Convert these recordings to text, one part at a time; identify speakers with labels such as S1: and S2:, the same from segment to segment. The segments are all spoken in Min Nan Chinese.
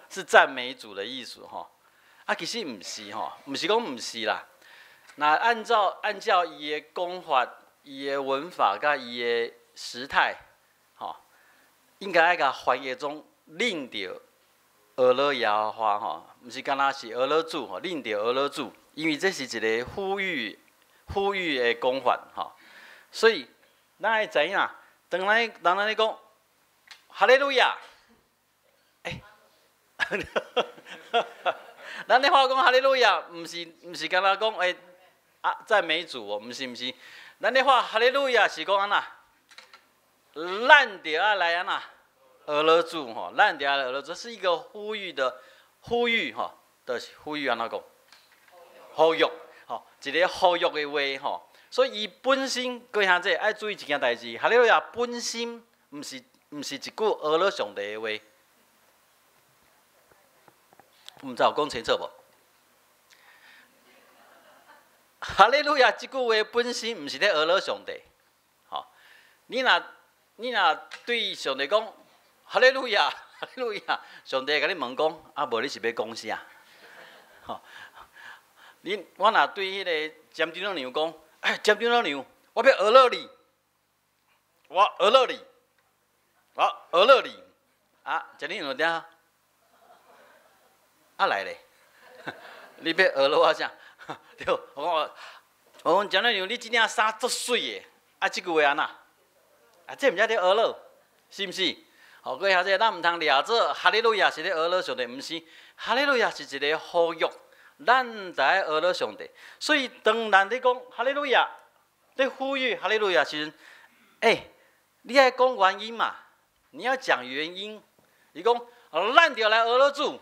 S1: 是赞美主的意思吼。啊，其實毋是吼，毋是講毋是啦。若按照伊的講法、伊的文法佮伊的時態，吼，應該愛共翻譯做恁著呵咾耶和華吼，毋是干焦是呵咾主吼，恁著呵咾主，因為這是一個呼籲的講法吼，所以咱愛知影，當咱咧講哈利路亞，欸，咱咧話講哈利路亞，毋是干焦講欸啊讚美主哦，毋是毋是，咱咧話哈利路亞是講按怎？咱著愛來按怎？呵咾主吼，咱著愛來呵咾主，這是一個呼籲的呼籲吼，就是呼籲按怎講？呼籲吼，一個呼籲的話吼，所以伊本身各位兄弟愛注意一件代誌，哈利路亞本身毋是一句呵咾上帝的話，毋知有講清楚無？哈利路亞這句話本身毋是咧呵咾上帝，吼！你若對上帝講哈利路亞，哈利路亞，上帝會共你問講，啊無你是欲講啥？吼！我若對彼个詹長老娘講，哎，詹長老娘，我欲呵咾你，我呵咾你，我呵咾你，啊，詹長老娘，啊來咧，你欲呵咾我啥？對，我講詹長老娘，你這領衫足媠的，啊，這句話按怎？啊，這毋才咧呵咾，是毋是？好，各位兄弟，咱毋通掠做哈利路亞是咧呵咾上帝，毋是，哈利路亞是一個呼籲，咱著愛呵咾上帝。所以當咱咧講哈利路亞，咧呼籲哈利路亞時陣，欸，你愛講原因嘛？你要講原因。你講，咱著來呵咾主，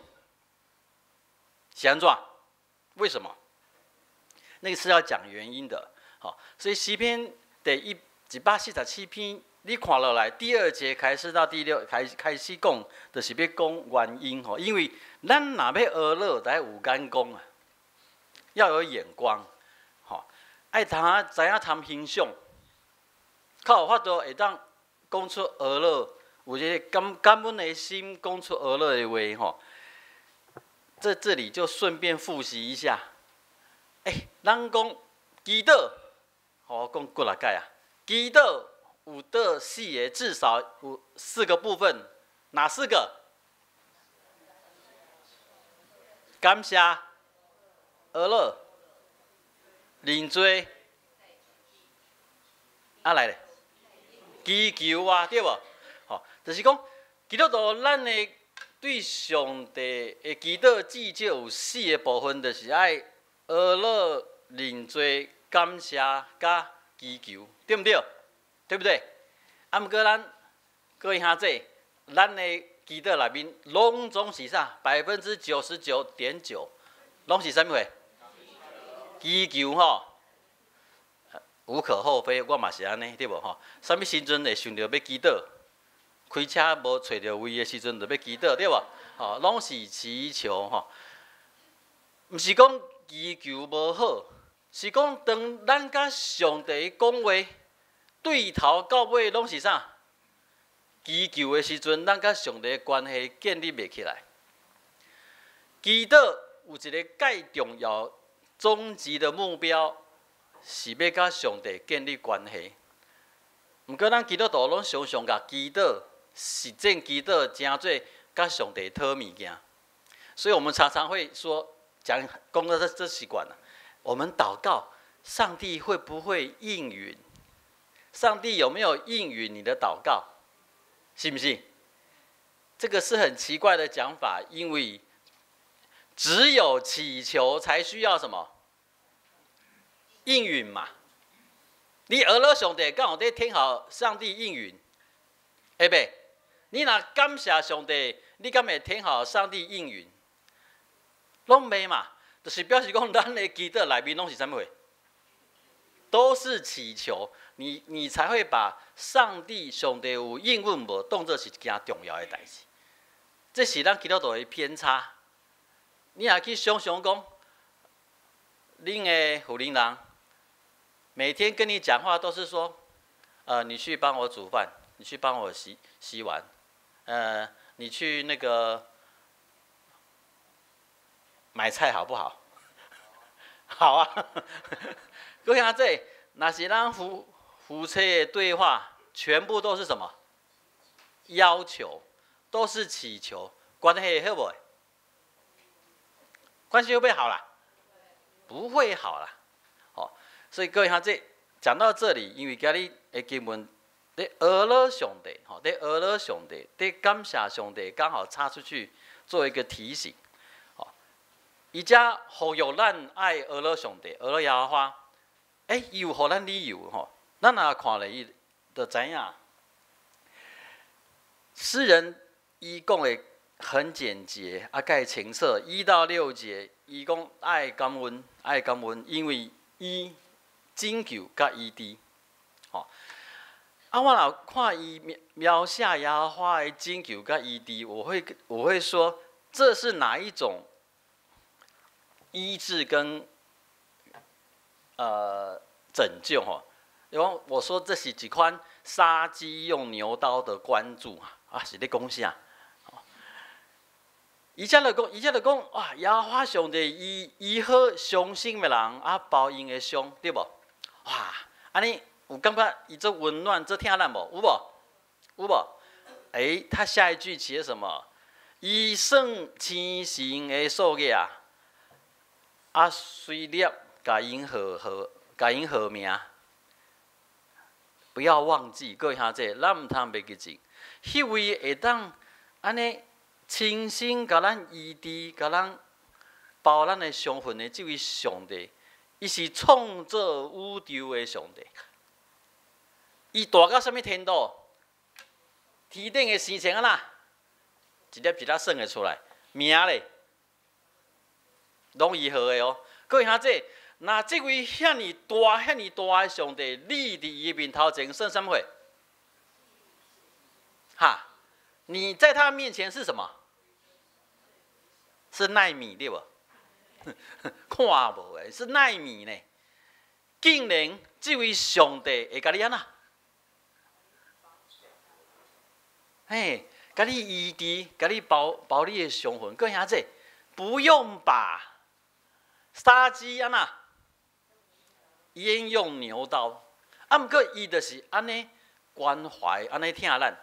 S1: 是按怎？為什麼？那個是要講原因的。好，所以詩篇第147篇，你看落來，第二節開始到第六開始講，就是欲講原因吼。因為咱若欲呵咾，得有眼光啊，要有眼光，吼，愛通知影通欣賞，較有法度會當講出呵咾，有這個感恩的心，講出呵咾的話吼。在這裡就順便複習一下，欸，咱講祈禱，我講幾若擺啊，祈禱有得四個，至少有四個部分，哪四個？感謝、呵咾、認罪，啊來咧，祈求啊，對無？吼，就是講，基督徒咱的對上帝的祈禱至少有四個部分，就是愛呵咾、認罪、感謝、佮祈求，對毋對？對不對？啊，毋過咱各位兄弟，咱的祈禱內面攏總是啥？99.9%，攏是啥物貨？祈求吼，無可厚非，我嘛是按呢，對無吼？啥物時陣會想著欲祈禱？開車無揣著位的時陣，就欲祈禱，對無？吼，攏是祈求吼，毋是講祈求無好，是講當咱佮上帝講話，對頭到尾攏是啥？祈求的時陣，咱佮上帝的關係建立袂起來。祈禱有一個蓋重要、終極的目標，是欲佮上帝建立關係。毋過咱基督徒攏常常共祈禱、實踐祈禱，成做佮上帝討物件。所以我們常常會說，講講到這習慣了。我們禱告，上帝會不會應允？上帝有沒有應允你的禱告？是不是？這個是很奇怪的講法，因為只有祈求才需要什麼？應允嘛。你呵咾上帝，敢有佇聽候上帝應允？會袂？你若感謝上帝，你敢會聽候上帝應允？攏袂嘛，就是表示講，咱的祈禱內面攏是啥物貨？都是祈求，你才會把上帝上帝有應允無，當作是一件重要的代誌。這是咱基督徒的偏差。你若去想想講，恁的婦人人每天跟你講話都是說，你去幫我煮飯，你去幫我洗洗碗，你去那個買菜好不好？好啊。各位兄弟，若是咱夫妻的對話，全部都是什麼？要求，都是祈求，關係好無？關係會不會好啦？不會好啦。哦，所以各位兄弟，講到這裡，因為今日的經文咧呵咾上帝，吼，咧呵咾上帝，咧感謝上帝，剛好插出去做一個提醒。哦，伊遮呼籲咱愛呵咾上帝，呵咾耶和華。欸，伊有予咱理由吼，咱若看咧，伊就知影。詩人伊講的很簡潔，啊，蓋清楚。1到6節，伊講愛感恩，愛感恩，因為伊拯救佮醫治。吼，啊，我若看伊描寫耶和華的拯救佮醫治，我會說，這是哪一種醫治跟拯救？吼，因為我說這是一款殺雞用牛刀的關注啊，啊，是咧講啥？伊遮就講，伊遮就講，哇！耶和華上帝伊醫好傷心的人，啊，包𪜶的傷，對無？哇！按呢有感覺伊足溫暖，足疼咱無？有無？有無？欸，他下一句寫什麼？伊算星辰的數額啊，啊，隨粒共𪜶號號，共𪜶號名。不要忘記，各位兄弟，咱毋通袂記住，彼位會當按呢親身共咱醫治、共咱包咱的傷痕的這位上帝，伊是創造宇宙的上帝。伊大到啥物程度？天頂的星星按怎，一粒一粒算會出來，名咧，攏伊號的哦。各位兄弟，若這位遐爾大、遐爾大的上帝，你佇伊面頭前算啥物貨？哈？你在他面前是什麼？是奈米對無？看無的，是奈米呢。竟然這位上帝會共你按怎？嘿，共你醫治，共你包包你的傷痕，閣遐濟，不用把殺雞按怎？焉用牛刀？啊，毋過伊就是按呢關懷，按呢疼咱。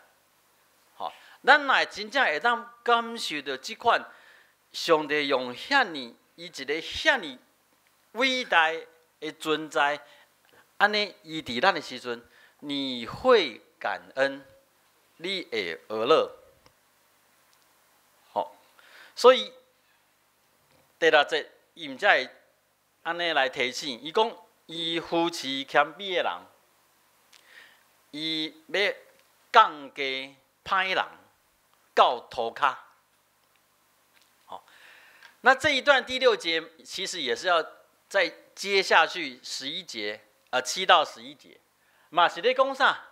S1: 吼，咱若真正會當感受著這款上帝用遐爾伊一個遐爾偉大的存在，按呢醫治咱的時陣，你會感恩，你會呵咾。吼，所以第六節伊毋才會按呢來提醒，伊講伊扶持謙卑的人，伊欲降低歹人到塗跤。好，那這一段第六節其實也是要再接下去11節啊，7到11節，嘛是咧講啥？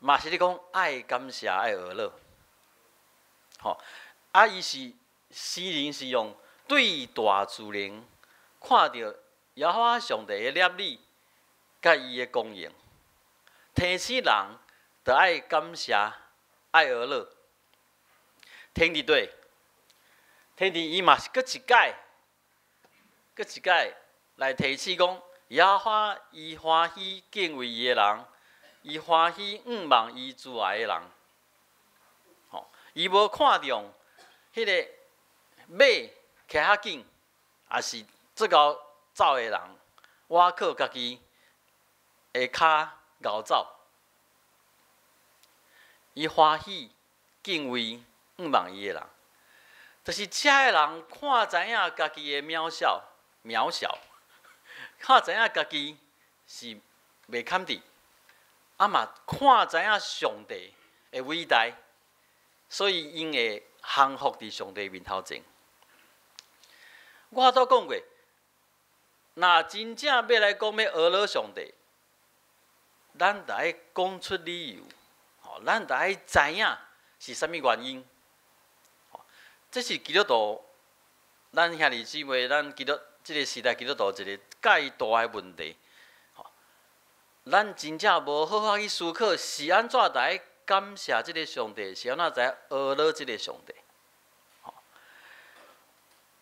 S1: 嘛是咧講愛感謝愛呵咾。吼，啊，伊是詩人是用對大自然看著耶和華上帝的攝理，佮伊的光榮，提醒人著愛感謝愛呵咾。聽佇佗，聽佇伊嘛是閣一擺，閣一擺來提醒講，耶和華伊歡喜敬畏伊的人，伊歡喜仰望伊慈愛的人。吼，伊無看重彼個馬騎較緊，抑是足𠢕走的人，倚靠家己的跤𠢕走。伊歡喜敬畏仰望伊的人，就是遮的人看知影家己的渺小，渺小，看知影家己是袂堪得，啊嘛看知影上帝的偉大，所以𪜶會降服佇上帝面頭前。我拄講過，若真正欲來講欲呵咾上帝，咱著愛講出理由，吼，咱著愛知影是啥物原因。這是基督徒，咱兄弟姊妹，咱基督這個時代基督徒一個蓋大的問題。咱真正無好好去思考，是按怎來感謝這個上帝，是按怎來呵咾這個上帝。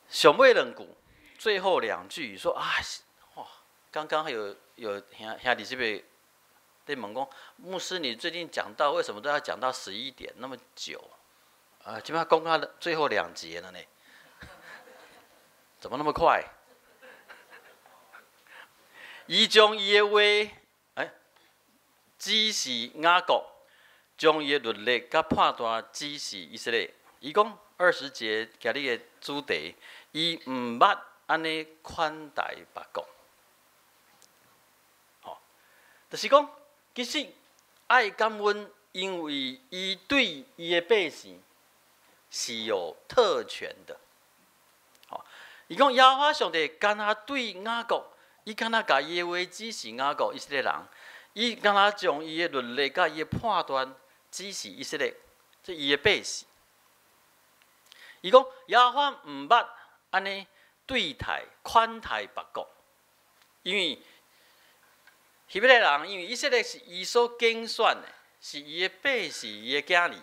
S1: 上尾兩句，最後兩句說啊，哇！剛剛還有兄弟這邊在問講，牧師，你最近講道為什麼都要講到11點那麼久？啊，這擺講到最後兩節了呢，怎麼那麼快？伊將伊的話，指示雅各，將伊的律例佮判斷指示以色列。伊講20節今日的主題，伊毋捌按呢款待別國。吼，就是講，其實愛感恩，因為伊對伊的百姓是有特權的。吼，伊講耶和華上帝敢若對雅各，伊敢若共伊的話指示雅各以色列人，伊敢若將伊的律例佮伊的判斷指示以色列，這伊的百姓。伊講耶和華毋捌按呢對待款待別國，因為希伯來人，因為以色列是伊所揀選的，是伊的百姓，伊的囝兒，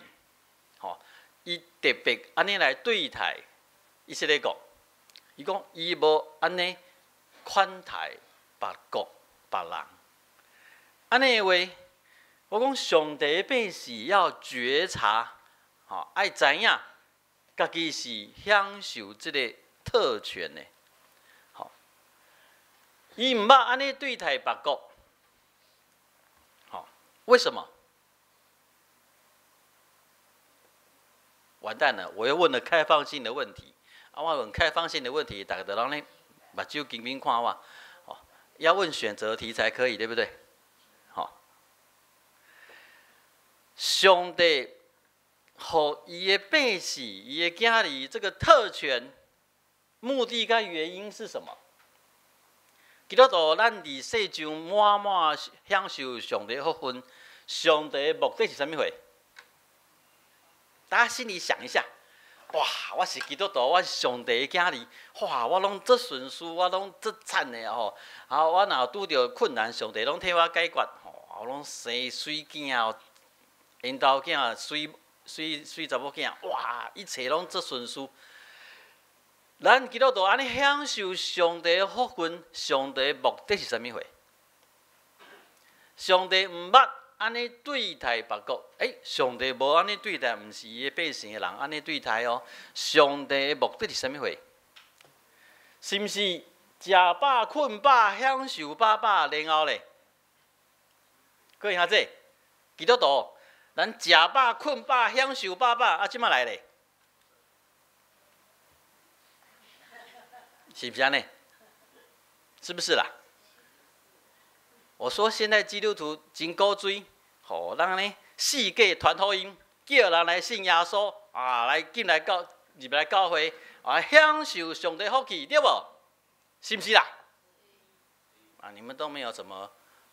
S1: 吼，伊特別按呢來對待以色列國。伊講伊無按呢款待別國別人。按呢的話，我講上帝的百姓要覺察，吼，愛知影家己是享受這个特權的，吼，伊毋捌按呢對待別國，吼，為什麼？完蛋了，我又問了開放性的問題，啊，我問開放性的問題，逐家就攏咧目睭緊緊看我，哦，要問選擇題才可以，對不對？好，上帝予伊的百姓、伊的囝兒這個特權，目的佮原因是什麼？基督徒，咱佇世上滿滿享受上帝福分，上帝的目的是啥物貨？大家心裡想一下，哇！我是基督徒，我是上帝的囝兒，哇！我攏足順遂，我攏足讚的吼。啊，我若有拄著困難，上帝攏替我解決，吼！我攏生媠囝，緣投囝，媠媠媠查某囝，哇！一切攏足順遂。咱基督徒按呢享受上帝的福分，上帝的目的是啥物貨？上帝毋捌按呢對待別國，上帝無按呢對待，毋是伊的百姓的人按呢對待哦。上帝的目的是啥物貨？是毋是食飽、睏飽、享受飽飽，然後咧？各位兄弟，基督徒，咱食飽、睏飽、享受飽飽，啊，這擺來咧？是不是按呢？是不是啦？我說現在基督徒真古錐，吼，咱按呢四界傳福音，叫人來信耶穌啊，來進來教入來教會啊，享受上帝福氣，對無？是不是啦？啊，你們都沒有什麼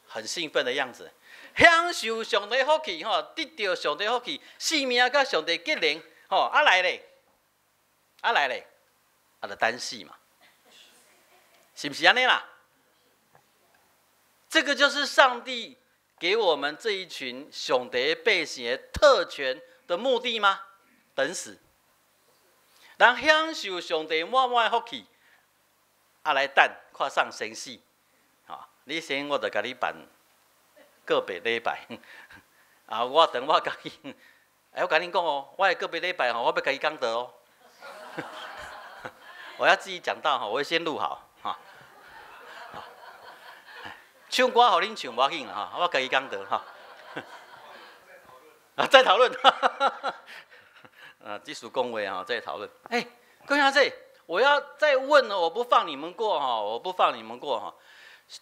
S1: 很興奮的樣子，享受上帝福氣，吼，得著上帝福氣，性命佮上帝結連，吼，啊來咧，啊來咧，啊就等死嘛。是不是按呢啦？這個就是上帝給我們這一群上帝百姓的特權的目的嗎？等死，咱享受上帝滿滿的福氣，啊來等看啥先死。啊，你先我就共你辦告別禮拜。啊，我等我家己，我共恁講哦，我的告別禮拜吼，我欲家己講道哦。我要自己講道吼，我會先錄好。哈，唱歌予恁唱無要緊啦，哈，我家己講道哈。啊，再討論。啊，繼續講話哈，再討論。各位兄弟，我要再問了，我不放你們過哈，我不放你們過哈。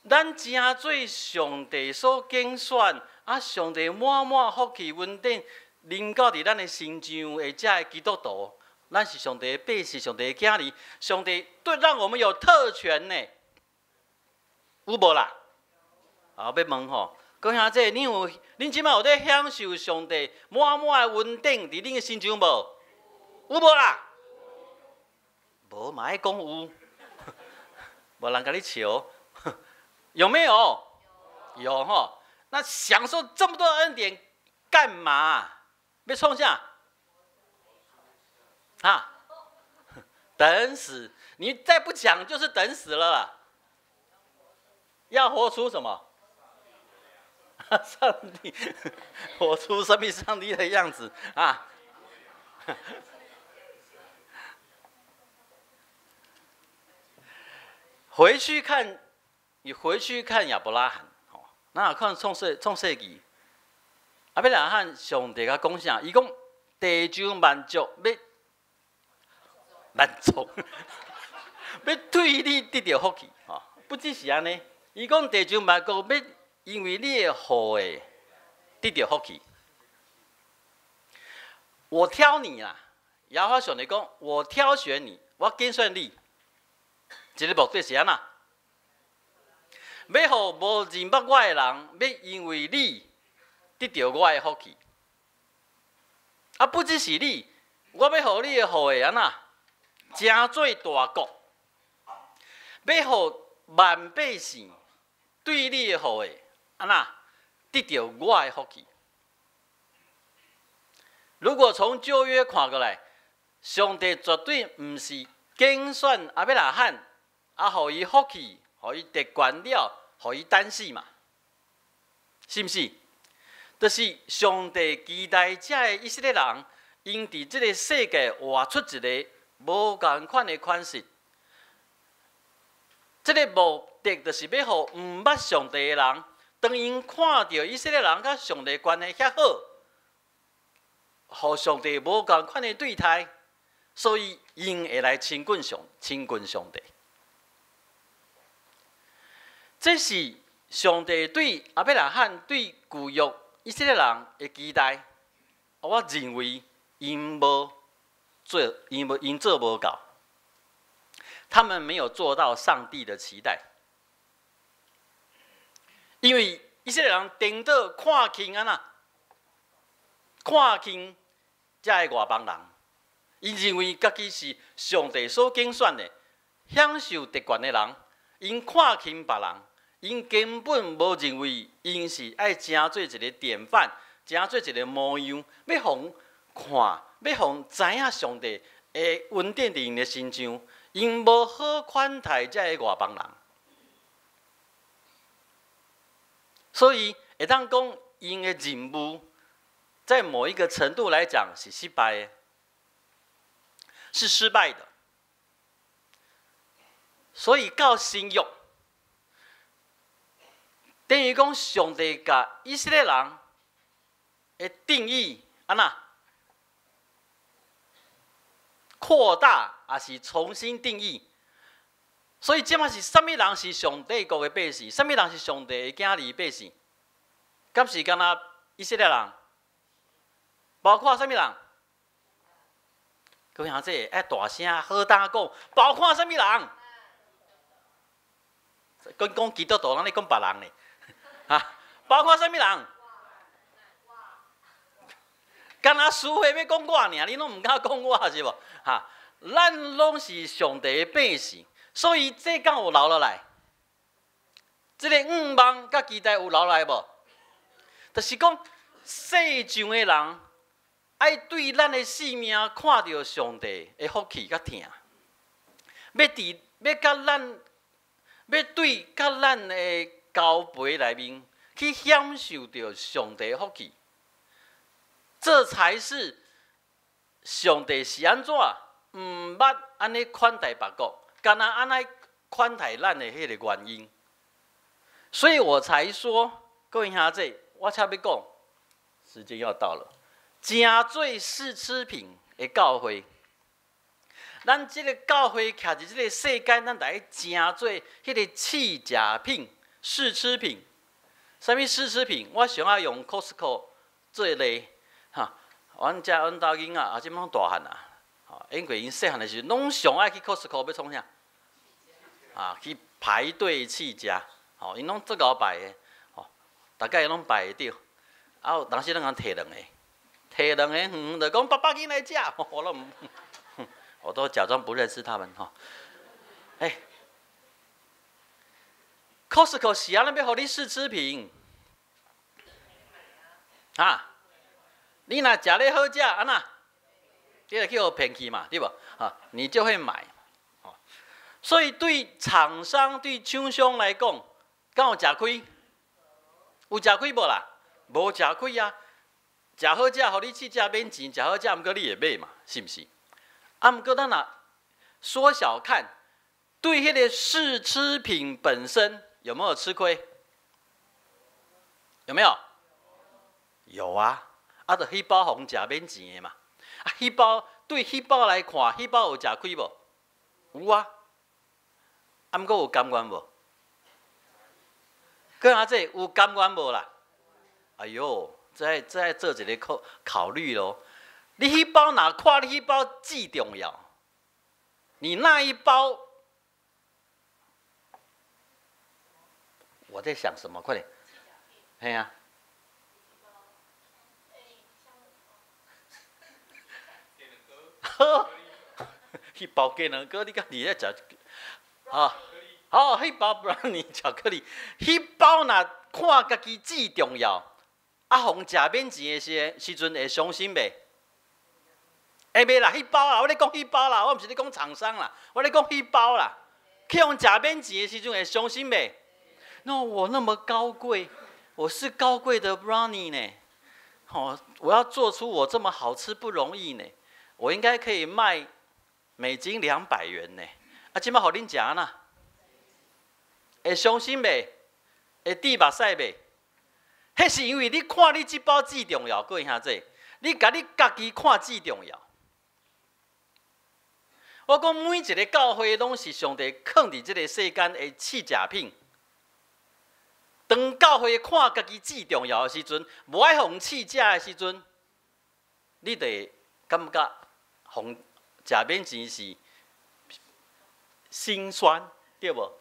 S1: 咱成做上帝所揀選，啊，上帝滿滿福氣恩典臨到佇咱的身上的這个基督徒，咱是上帝的百姓，上帝的囝兒，上帝對讓我們有特權呢，有無啦？啊，欲問吼，各位兄弟，你有，恁這擺有咧享受上帝滿滿的恩典佇恁的身上無？有無啦？無嘛愛講有，無人共你笑，有沒有？有吼。那享受這麼多恩典幹嘛？欲創啥？啊？等死！你再不講，就是等死了啦。要活出什麼？上帝，活出生命上帝的樣子啊！回去看，你回去看亞伯拉罕，吼，那看創世記，亞伯拉罕上帝共伊講啥？伊講地上萬族欲萬族欲對你得著福氣，吼，不只是按呢，伊講地上萬國欲因為你的後裔得著福氣。我挑你啦，耶和華上帝講，我挑選你，我揀選你。這个目的是按怎？欲予無認捌我的人，欲因為你得著我的福氣。啊，不只是你，我欲予你的後裔按怎？成做大國，欲予萬百姓對你的後裔按怎？得著我的福氣。如果從舊約看過來，上帝絕對毋是揀選亞伯拉罕，啊，予伊福氣，予伊得權了，予伊等死嘛，是毋是？就是上帝期待這个以色列人，𪜶佇這个世界活出一个無仝款的款式。這个目的就是欲予毋捌上帝的人，當𪜶看著以色列人佮上帝關係遐好，予上帝無仝款的對待，所以𪜶會來親近上帝。這是上帝對亞伯拉罕、對舊約以色列人的期待。我認為𪜶無做，𪜶無𪜶做無夠，他們沒有做到上帝的期待。因為以色列人顛倒看輕按怎，看輕這个外邦人，𪜶認為家己是上帝所揀選的、享受特權的人，𪜶看輕別人。𪜶根本無認為𪜶是愛成做一个典範，成做一个模樣，欲予看，欲予知影上帝的恩典佇𪜶的身上，𪜶無好款待這个外邦人，所以會當講𪜶的任務，在某一個程度來講是失敗的，是失敗的。所以到新約，等於講上帝共以色列人的定義按怎擴大，抑是重新定義？所以這馬是啥物人是上帝國的百姓？啥物人是上帝的囝兒百姓？敢是干焦以色列人？包括啥物人？各位兄弟，愛大聲好膽講，包括啥物人？講講基督徒，咱咧講別人呢？哈，包括啥物人？干焦輸的欲講我爾，你攏毋敢講我是無？哈，咱攏是上帝的百姓，所以這敢有留落來？這個願望佮期待有留來無？就是講世上的人愛對咱的性命看著上帝的福氣佮疼，欲佇欲佮咱欲對佮咱的交陪內面去享受著上帝的福氣，這才是上帝是按怎毋捌按呢款待別國，干焦按呢款待咱的彼个原因。所以我才說，各位兄弟，我才欲講，時間要到了，成做試吃品的教會，咱這个教會徛佇這个世間，咱來成做彼个試食品、試吃品。啥物試吃品？我上愛用 Costco 做例，哈，阮遮阮兜囡仔啊，這擺攏大漢啊，吼，因為𪜶細漢的時陣，攏上愛去 Costco 欲創啥？啊，去排隊試食，吼，𪜶攏足𠢕排的，吼，逐擺攏排會著，啊，有當時攏共提兩个，提兩個遠遠就講爸爸緊來食，我攏毋，我都假裝不認識他們，吼，欸，Costco 是按怎欲予你試吃品，哈？你若食咧好食，按怎？你會去予騙去嘛，對無？啊，你就會買。所以對廠商、對廠商來講，敢有食虧？有食虧無啦？無食虧啊！食好食，予你試食免錢，食好食，毋過你會買嘛？是毋是？啊，毋過咱若縮小看，對彼個試吃品本身有沒有吃虧？有沒有？有啊！啊，就彼包予人食免錢的嘛。啊，彼包對彼包來看，彼包有食虧無？有啊。啊，毋過有甘願無？閣下這有甘願無啦？哎喲，這愛做一个考慮囉。你彼包若看你彼包至重要，你那一包，我在想什麼？快點，嘿啊！好，彼包雞卵糕，你敢佇咧食？啊，好，彼包布朗尼巧克力，彼包若看家己至重要，啊，予人食免錢的時陣會傷心袂？會袂啦？彼包啦，我咧講彼包啦，我毋是咧講廠商啦，我咧講彼包啦。去予人食免錢的時陣會傷心袂？那我那麼高貴，我是高貴的 brownie 呢？吼，我要做出我這麼好吃不容易呢，我應該可以賣美金200元呢。啊，這擺予恁食按怎？會傷心袂？會滴目屎袂？彼是因為你看你這包至重要，各位兄弟，你共你家己看至重要。我講每一个教會攏是上帝囥佇這个世間的試食品。當教會看家己至重要的時陣，無愛予人試食的時陣，你就會感覺予人食免錢是心酸，對無？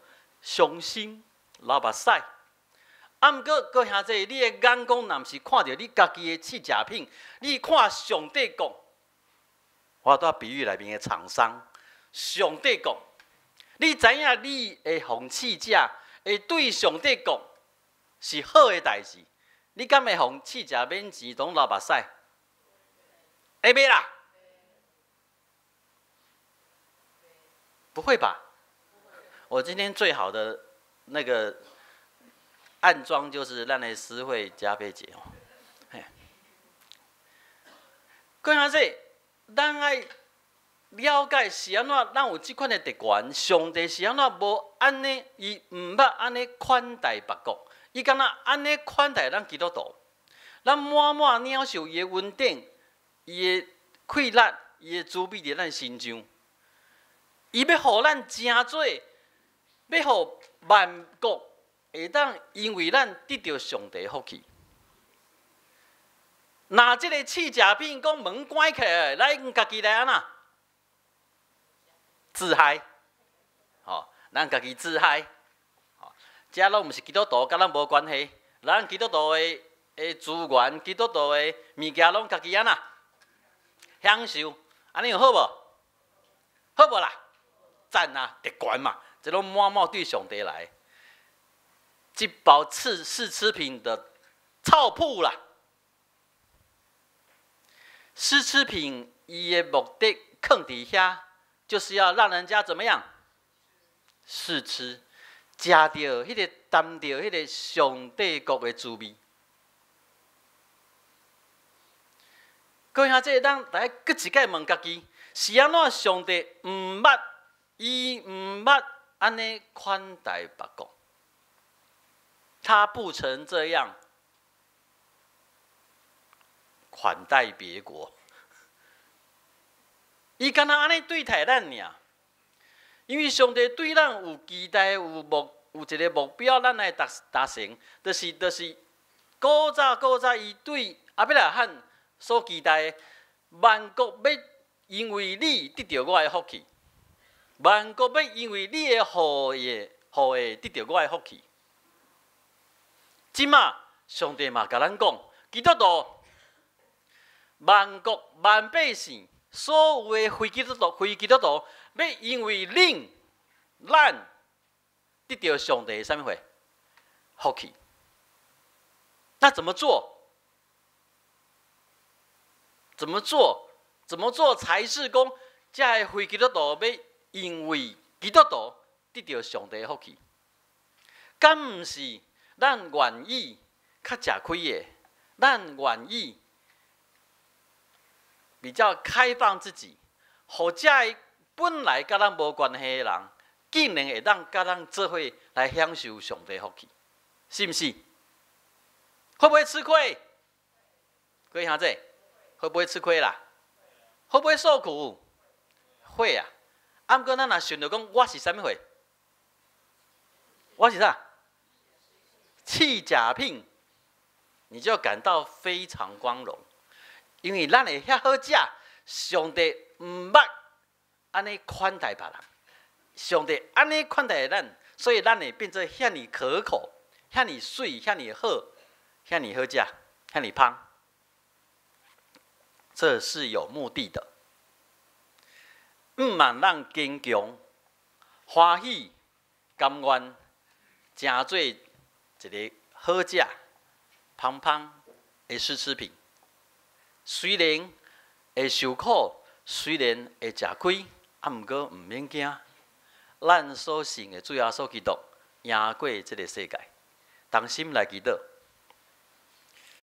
S1: 傷心、流目屎。啊，毋過閣兄弟，你的眼光若毋是看著你家己的試食品，你看上帝講，我拄比喻內面的廠商，上帝講，你知影你會予人試食，會對上帝講是好的代誌，你敢會予人試食免錢，當流目屎？會袂啦？不會吧？我今天最好的那個暗裝就是咱的詩慧加貝姐哦。嘿，各位兄弟，咱愛了解是按怎，咱有這款的特權，上帝是按怎無按呢？伊毋捌按呢款待別國，伊敢若按呢款待咱基督徒。咱滿滿領受伊的恩典，伊的氣力，伊的慈悲佇咱身上。伊欲予咱成做，欲予萬國會當因為咱得著上帝福氣。若這個試食品講門關起來，咱家己來按怎？自嗨，吼，咱家己自嗨，吼，這攏毋是基督徒，佮咱無關係。咱基督徒的資源，基督徒的物件，攏家己按怎？享受，按呢有好無？好無啦？讚啊，特權嘛，這攏滿滿對上帝來。這包試吃品的臭屁啦！試吃品伊的目的囥佇遐，就是要讓人家怎麼樣？試吃，食著彼个擔著彼个上帝國的滋味。各位兄弟，咱來閣一擺問家己：是按怎上帝毋捌，伊毋捌按呢款待別國？他不曾這樣款待別國，伊敢若按呢對待咱爾。因為上帝對咱有期待，有一个目標，咱來達成，就是古早古早，伊對亞伯拉罕所期待的，萬國欲因為你得著我的福氣，萬國欲因為你的後裔得著我的福氣。這馬上帝嘛共咱講，基督徒萬國萬百姓所有的非基督徒，欲因為恁咱得著上帝的啥物貨？福氣。那怎麼做？怎麼做怎麼做才是講，這个非基督徒欲因為基督徒得著上帝的福氣？敢毋是咱願意較食虧的？咱願意比較開放自己，予這个本來佮咱無關係的人，竟然會當佮咱做伙來享受上帝福氣，是毋是？會不會吃虧？各位兄弟，會不會吃虧啦？會不會受苦？會啊！啊，毋過咱若想著講，我是啥物貨？我是啥？試食品，你就感到非常光榮，因為咱會遐好食，上帝毋捌按呢款待別人，上帝按呢款待咱，所以咱會變做遐爾可口，遐爾媠，遐爾好，遐爾好食，遐爾芳。這是有目的的。毋望咱堅強、歡喜、甘願，成做一个好食、芳芳的試吃品。雖然會受苦，雖然會食虧，啊，毋過毋免驚。咱所信的主耶穌基督贏過這个世界，同心來祈禱。